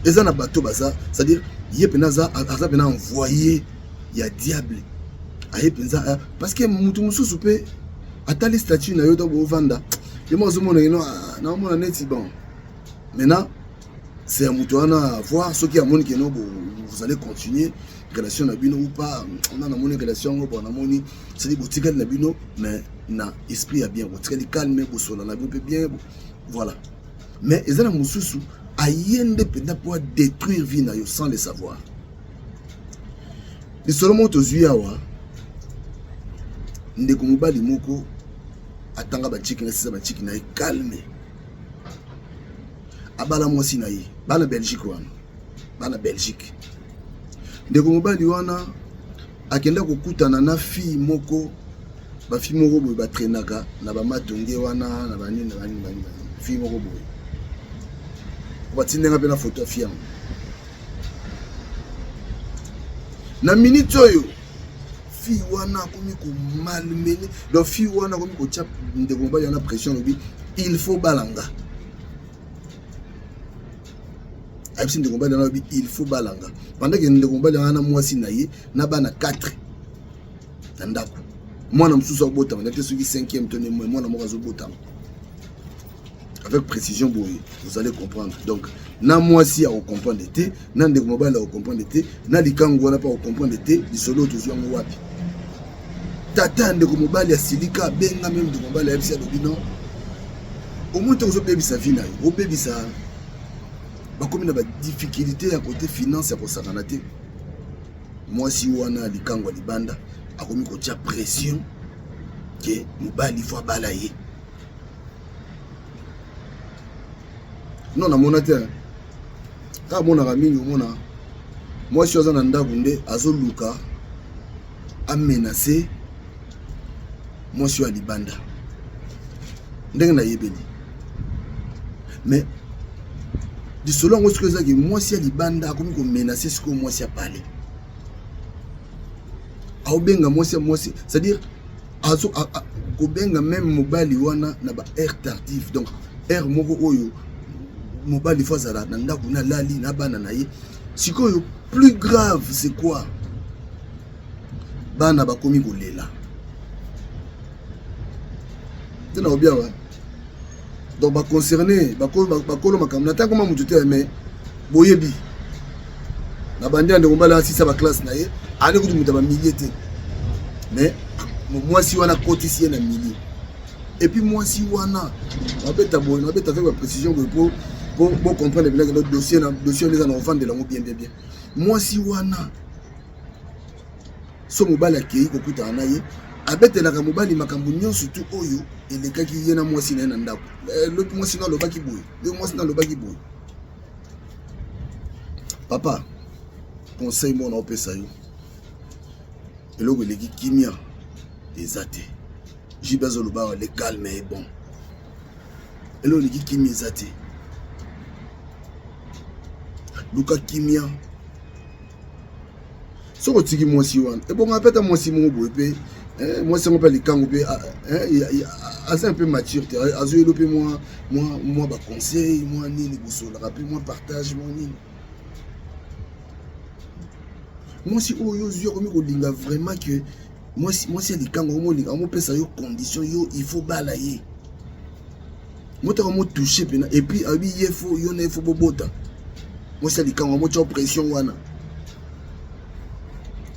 Eza na bato baza, c'est-à-dire ye mpenza aza, aza mpenza envoyé ya diable, aye mpenza eh, parce que moto mosusu mpe atali statut na yo to bovanda ye moko azomona ino ah, naomona neti bon. Maintenant c'est ya moto wana à voir soki amoni ke no vous allez continuer relation na bino ou pas. Na namoni relation yango bon, namoni c'est-à-dire botikali na bino mais na esprit ya bien, botikali calme, bosola na bino mpe bien, voilà. Mais eza na mosusu aye nde mpenza mpo adétruire vie na yo sans le savoir. Lisolo moko tozwi awa, ndeko mobali moko atanga bachiki na sisa bachiki na ye calme, abala mwasi na ye, bana Belgique wana, bana Belgique. Ndeko mobali wana akenda kokutana na fille moko, bafille moko boye batrainaka na bamatonge wana na banini na banini banini, fille moko boye batindenga mpe na foto ya fille yango. Na minute oyo fille wana akomi komalmene, donc fille wana akomi kotia ndeko mobali wana pression, alobi il faut balanga. Ayebisi ndeko mobali wana, alobi il faut balanga, pendant ke ndeko mobali wana na mwasi na ye na bana 4 na ndako, mwana mosusu akobotama na te soki 5e to mwana moko azobotama. Avec précision boye vous allez comprendre. Donc na mwasi akocomprendre te, na ndeko mobali akocomprendre te, na likangu wana mpe akocomprendre te. Lisolo oyo tozwi yango wapi? Tata ya ndeko mobali asilika, abenga meme ndeko mobali, ayebisi, alobi non, omoi te ozobebisa vie na yo, obebisa. Bakomi na badifficulté ya kote finance ya kosakana te. Mwasi wana likangu ya libanda akomi kotia pression ke mobali fo abala ye. Non, namona te, kaka amonaka mingi, omona mwasi oyo aza na ndako nde azoluka amenace mwasi oyo ya libanda ndenge nayebeli. Mais lisolo yango sikoyo ezaki mwasi ya libanda akomi komenace sikoyo mwasi ya pale, aobenga mwasi ya mwasi, c'est-à-dire azo kobenga meme mobali wana na ba heure tardive, donc heure moko oyo mobali fo azala na ndako na lali na bana na ye. Sikoyo plus grave c'est quoi? Bana bakomi kolela te na obia wa. Donc baconcerne bakolo makambo na ntango ma motu te, mais boyebi na bandi ya ndeko mobali asisa baklasse na ye, ane kutu moto ya bamilie te, mais mwasi wana akotisi ye na milie. Et puis mwasi wana nabeta boye, nabeta avec baprécision boye po po bocomprendre bilaki no dossier na dossier wana eza na kovandela yango bien bien bien. Mwasi wana so mobali akei kokutana na ye, abetelaka mobali makambo nyonso tu oyo elekaki ye na mwasi na ye na ndako. Lobi mwasi na alobaki boye, lobi mwasi na alobaki boye. Papa, conseil moko naopesa yo, eloko eleki kimia eza te. JB azoloba awa, le calme est bon. Eloko eleki kimia eza te, luka kimia. Soki otiki mwasi wana, ebonga mpe ata mwasi moko boye mpe mwasi yango mpe likango mpe aza un peu mature te, azoyelo mpe mwa baconseil, mwa nini, bosololaka mpe mwa partage, mwa nini. Mwasi oyo ozwi akomi kolinga vraiment ke mwasi ya likango akomolinga, amopesa yo condition, yo il faut bala ye, moto akomotouche mpena. Et puis ayebi ye fo yo na ye fo bobota. Mwasi ya likango amotya pression wana,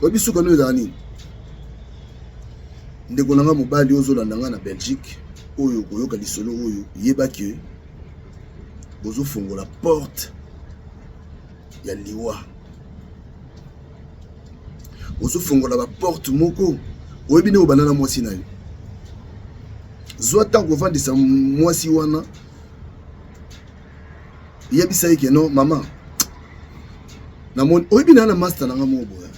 oyebi suka no ezala nini? Ndeko na nga mobali oyo ozolanda nga na Belgique, oyo koyoka lisolo oyo, yeba ke bozofongola porte ya liwa, ozofongola baporte moko. Oyebi nde obanda na mwasi na yo, zwa ntango kovandisa mwasi wana, yebisa ye ke non mama, namoni oyebi na na master na nga moko boye,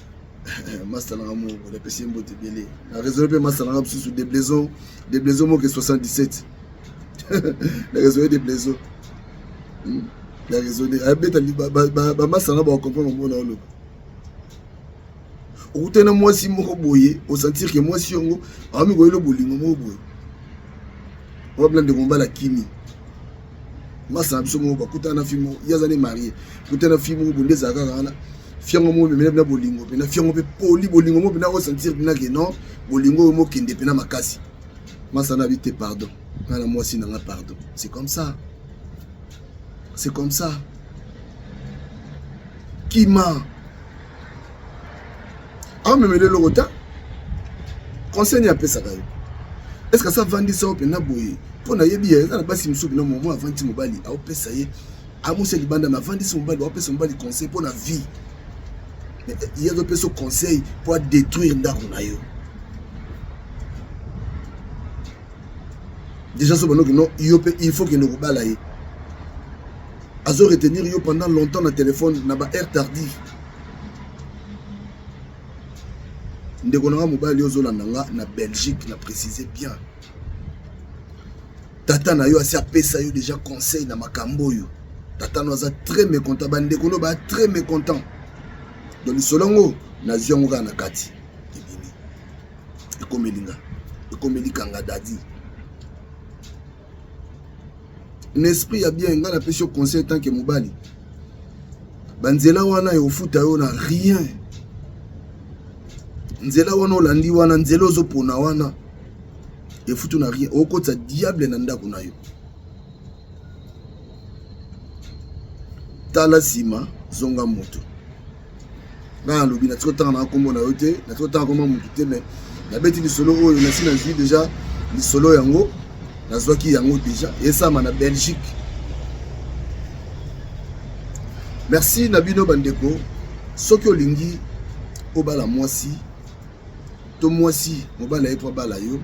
master na nga moko boye, napesi ye mbote ebele na raisonne mpe master na nga mosusu de blaison, de blaison moke 77 na raisonne de blaison na raisonne abeta bamaster na bacomprendre mona oloba. Okutani na mwasi moko boye, osentir ke mwasi yango akomi koyela bolingo moko boye, wabila ndeko mobali akimi. Masa na biso moko bakutana na fille moko, ye aza ne marie, kutana na fille moko bonde ezalaka kaka wana. Fiango moko pemena pena bolingo pena fiango pe poli bolingo moko pena osentir pena ke non bolingo oyo mokende pena makasi. Masa na bi te pardon, nga na mwasi na nga pardon. C'est comme ça. C'est comme ça. Kima. Amemeli eloko ta conseil nini apesaka yo? Est-ce que asa avandisa yo mpena boye? Mpo nayebi ya eza na basi mosusu mpena momo avandisi mobali aopesa ye amosi libanda me avandisi mobali aopesa mobali conseil mpo na vie, ye azopesa conseil mpo adétruire ndako na yo. Déjà so banoki non, yo mpe il faut kende kobala ye, azo retenir yo pendant longtemps na téléphone na ba heure tardive. Ndeko na nga mobali ozolanda nga na Belgique, na précise bien, tata na yo asi apesa yo déjà conseil na makambo oyo. Tata no aza très mécontent, bandeko no baa très mécontent. Donc lisolo yango nazwi yango kaka na kati, ebimi ekomeli nga, ekomeli kanga dadi na esprit ya bien. Ngai napesi yo conseil tant que mobali, banzela wana ekofuta yo na rien. Nzela wana olandi wana, nzela ozopona wana efutu na rien, okotisa diable na ndako na yo. Tala nsima, zonga moto. Ngai nalobi natiki otanga na nkombo na yo te, natiki otanga nkombo motu te, mais nabeti lisolo oyo nasi nazwi deja lisolo yango, nazwaki yango deja esama na Belgique. Merci na bino bandeko. Soki olingi obala mwasi to mwasi mobali aye mpo abala yo,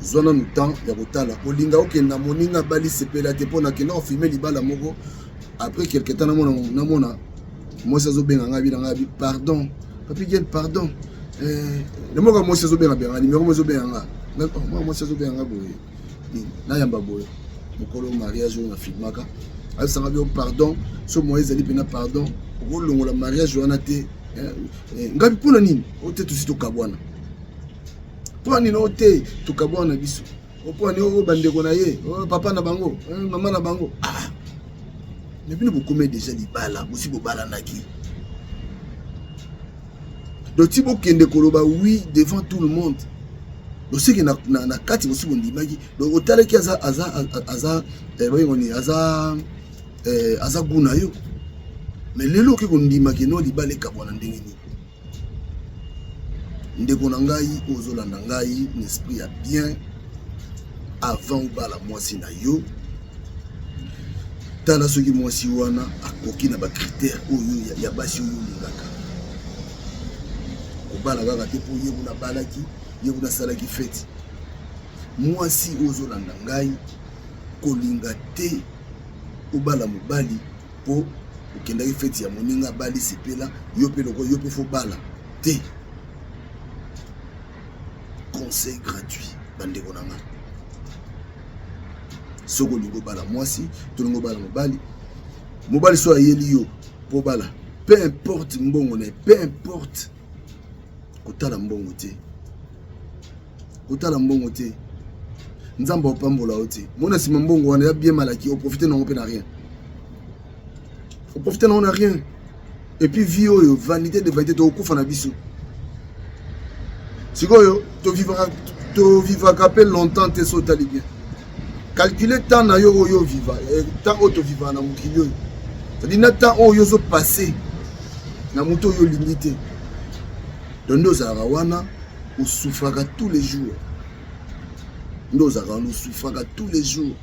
zwa nanu temps ya kotala. Kolinga okenda moninga abali sepela te, mpo nakenda kofilme libala moko. Après quelque temps namona namona mwasi azobenga ngai, bina ngai pardon papi Gen, pardon eh, namoka mwasi azobenga benga nimero mo ezobenga nga, mwa mwasi azobenga nga boye nini, nayamba boye mokolo mariage oyo nafilmaka, ayebisanga bio pardon so moye ezali mpena pardon, okolongola mariage wana te. Ngai mpona nini o te, tosi tokabwana mpona nini o te, tokabwana na biso mpona nini oyo bandeko na ye, papa na bango, mama na bango. Ah, me bino bokomi deja libala, bosi bobalanaki, donc ti bokende koloba oui devant tout le monde, bosiki na, na, na kati bosi bondimaki. Donc otalaki aza aza aza eh, bayengoni aza eh, aza gu na yo, mais lelo oke kondima keno libala ekabwana ndenge nini? Ndeko na ngai oyo ozolanda ngai na esprit ya bien, avant obala mwasi na yo, tala soki mwasi wana akoki na bacritère oyo ya basi oyo olingaka. Kobala kaka te mpo ye kuna abalaki, ye kuna asalaki feti. Mwasi oyo ozolanda ngai, kolinga te obala mobali mpo okendaki feti ya moninga abali sepela, yo mpe loko yo mpe fo bala te. Conseil gratuit bandeko na nga, soki olingi obala mwasi to olingi obala mobali, mobali so ayeli yo mpo obala, peu importe mbongo na ye, peu importe, kotala mbongo te, kotala mbongo te, Nzambe opambola yo te. Mona nsima mbongo wana ya bien malaki, oprofite nango mpe na rien, oprofite nango na rien. Et puis vie oyo vanité de vanité, tokokufa na biso. Sikoyo tovivaka mpe longtemps te. So otali bien, calcule temps na yo oyo oviva, temps oyo tovivaka na mokili oyo, c'est-à-dire na temps oyo ozopasse na moto oyo olingi te. Donc nde ozalaka wana, osouffraka tous les jours, nde ozalaka wana osouffraka tous les jours.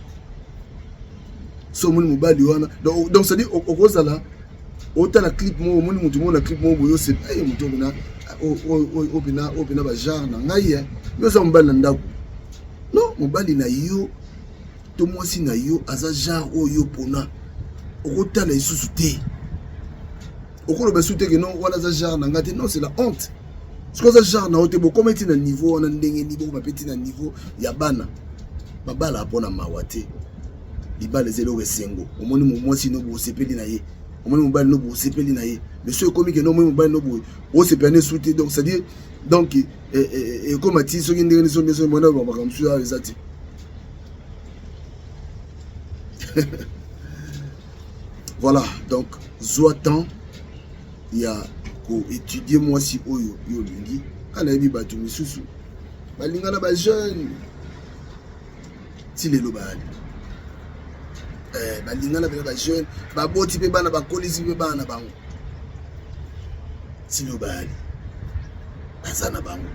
So omoni mobali wana, donc c'est-à-dire okozala otala clip moko, omoni motu moko na clip moko boye, osepa ye motu opena opena opena bagenre na ngai ye, yo oza mobali na ndako, non mobali na yo to mwasi na yo aza genre oyo pona okotala lisusu te, okoloba lisusu te ke non wana aza genre na ngai te. Non, c'est la honte. Soki aza genre na yo te, bokoma ti na niveau wana ndenge nini? Bokoma mpe ti na niveau ya bana babala mpona mawa te. Libala eza eloko esengo. Omoni mwasi no boye, osepeli na ye, omoni mobali no boye, osepeli na ye, mais soki ekomi kende omoni mobali no boye, osepela ne su te. Donc c'est à dire donc ekoma ti soki ndenge nini, soki mwana makambo mosusu awa eza te. Voilà, donc zwa temps ya koétudie mwasi oyo yo olingi. Nga nayebi bato misusu balingana bajeune ti lelo bayali eh, balingana mpena bajeune, baboti mpe bana, bakolisi mpe bana na bango ti lelo bayali baza na bango.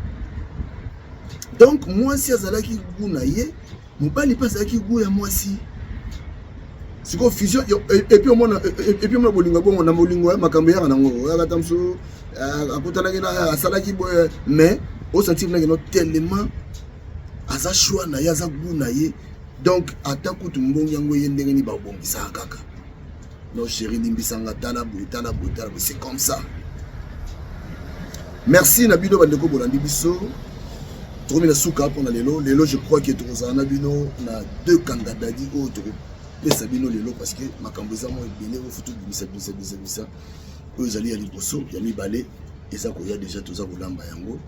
Donc mwasi azalaki gu na ye, mobali mpe azalaki gu ya mwasi. Sikoyo fusion et puis omona, et puis omona bolingo bongo na bolingo ya makambo eyaka nango, oyaka ta mosusu akutanaki na asalaki boye, mais osentir nake no tellement aza choix na ye, aza gu na ye. Donc ata kutu mbongi yango ye ndenge nini babongisaka kaka: non chéri, limbisanga, tala boye, tala boye, tala boye, c'est comme ça. Merci na bino bandeko bolandi biso. Tokomi na suka mpona lelo. Lelo je crois que tokozala na bino na deux kangadadi oyo tokopesa bino lelo, parce que makambo eza mwa ebele oyo faut tobimisa bisa bisa bisa. Oyo ezali ya liboso, ya mibale eza koya déjà, toza kolamba yango.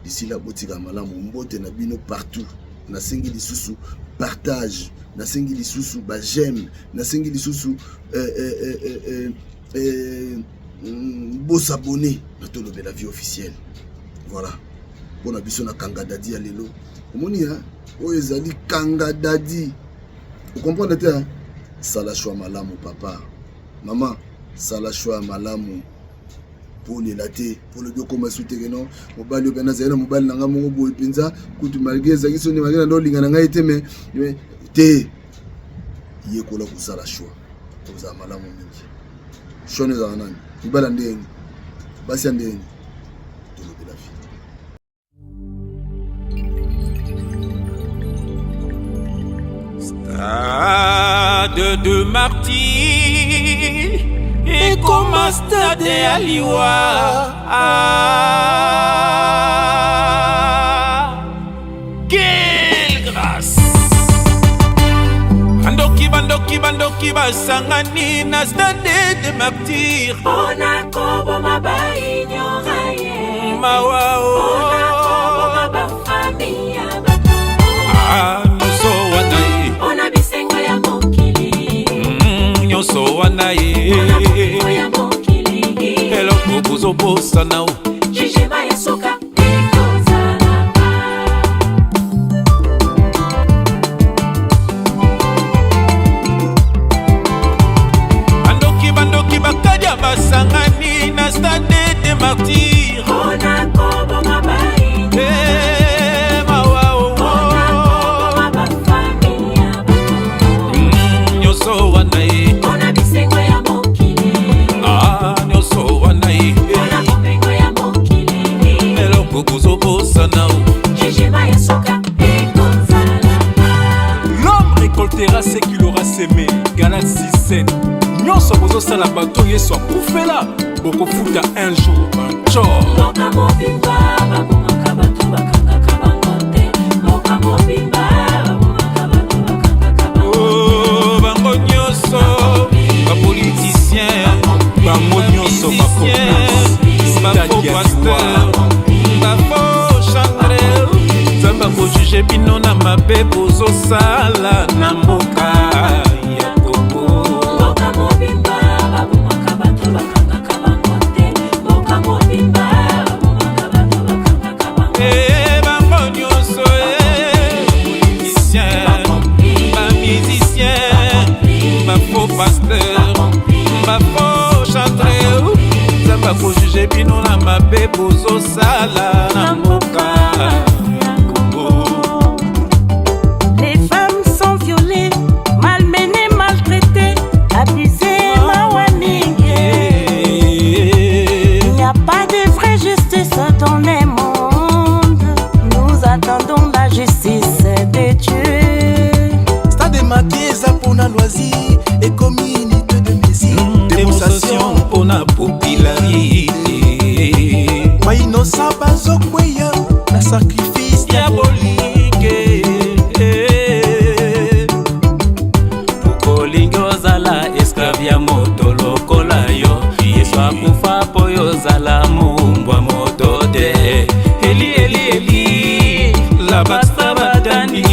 D'ici là, botika malamu. Mbote na bino partout. Nasengi lisusu partage, nasengi lisusu baj'aime, nasengi lisusu bosabonner na Tolobela Vie Officielle. Voilà mpona biso na Kanga Dadi ya lelo. Omoni oyo ezali Kanga Dadi, ocomprendre te? Sala choix malamu, papa, mama, sala choix ya malamu mpo olela te, mpo olobi okóma su teke no mobali oyo mpe nazali na mobali na ngai moko boye mpenza kutu, malgré ezalaki soni, malgré na nde olinga na ngai te, mais te, yekola kosala choix, kozala malamu mingi. Choix no ezala nani? Mibali ya ndenge, basi ya ndenge. Tolobela Vie. Stade de Martyr ekoma stade ya liwa. Ah, quelle grâce! Bandoki, bandoki, bandoki basangani na Stade de Martyr mpona koboma baignora ye. Mawa. Mpona koboma o bafamille ya bato. Ah, nyonso wana ye mpona bisengo ya mokili. Nyonso wana ye mpona bomengo ya mokili. Eloko bozobosana o jugement ya suka ekozala. Bandoki, bandoki bakadia basangani na Stade de Martyr mpona koboma baigno Eh, mawa o mpona koboma bafamille ya bato. Nyonso wana ye mpona bisengo ya mokili. Ah, nyonso wana ye mpona bomengo ya mokili. Eloko bozobosana o jugement ya suka ekozala. L'homme récoltera ce qu'il aura semé. Galates 6, 7. Nyonso bozosala bato Yesu akufela, bokofuta un jour bancor. Mboka mobimba babomaka bato, bakangaka bango te. Mboka mobimba babomaka bato, bakangaka bango. Oh, bango nyonso bapoliticien, Bango nyonso bacomplice. Stade ya liwa. bafaux chantre, Nzambe akojuge bino na mabe bozosala na mboka ya Kongo. Mboka mobimba babomaka bato, bakangaka bango te. Mboka mobimba babomaka bato, bakangaka bango. Eh, bango nyonso, politicien, bamusicien, bafaux pasteur, bafaux chantre, Nzambe akojuge bino na mabe bozosala na mboka ya Kongo. Les femmes sont violées, malmenées, maltraitées, abusées, mawa mingi. Il n'y a pas de vraie justice dans le monde. Nous attendons la justice de Dieu. Stade Martyr eza mpona loisir, ekomi unité de mesure. Démonstration mpona popularité. Bainosa bazokweya na sacrifice diabolique. Okolingi ozala esclave ya moto lokola yo? Yesu akufa mpo yo ozala mombwa moto te. Eli, Eli, Eli, lama sabatani.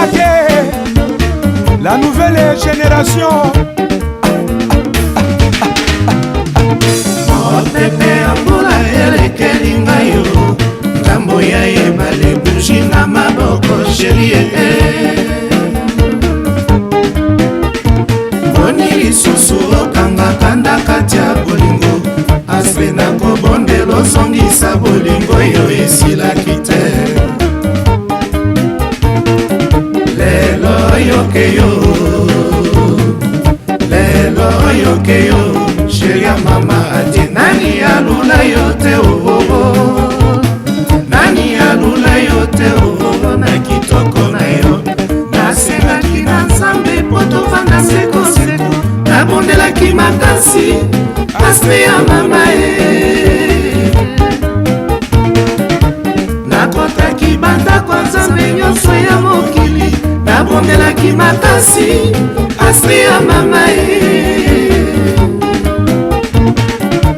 Ake la nouvelle génération. Mopepe ya mbula elekeli ngai yo ngambo ya ebale buji na maboko sherie boni lisusu okangaka nda kati ya bolingo aspe na kobondela ozongisa bolingo yo esilaki te lelo yoke yo lelo yoke yo sheri ya mama ati nani alula yo te oo oh, oh. nani alula yo te oo oh, na kitoko na yo nasengaki na nzambe mpo tovanda sekoseko nabondelaki makasi asme ya mama e nakotaki bandako ya nzambe nyonso ya mokili nabondelaki makasi asme ya mama e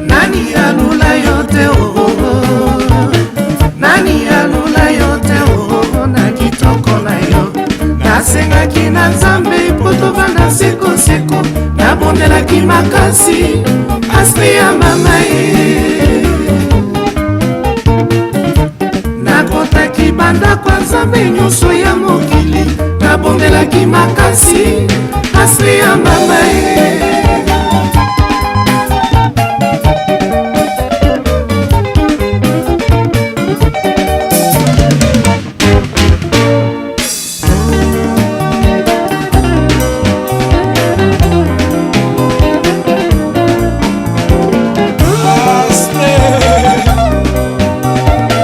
nani alula yo te oh, oh, oh. nani alula yo te oh, oh, na kitoko na yo nasengaki na nzambe mpo tovanda sekoseko nabondelaki makasi aspe ya mama ye nakotaki bandako ya nzambe nyonso ya mokili nabondelaki makasi aspe ya mama ye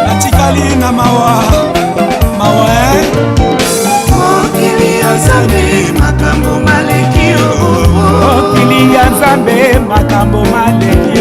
Natikali na mawa mawa eh? Mokili ya nzambe makambo maleki yo. Mokili ya nzambe makambo maleki.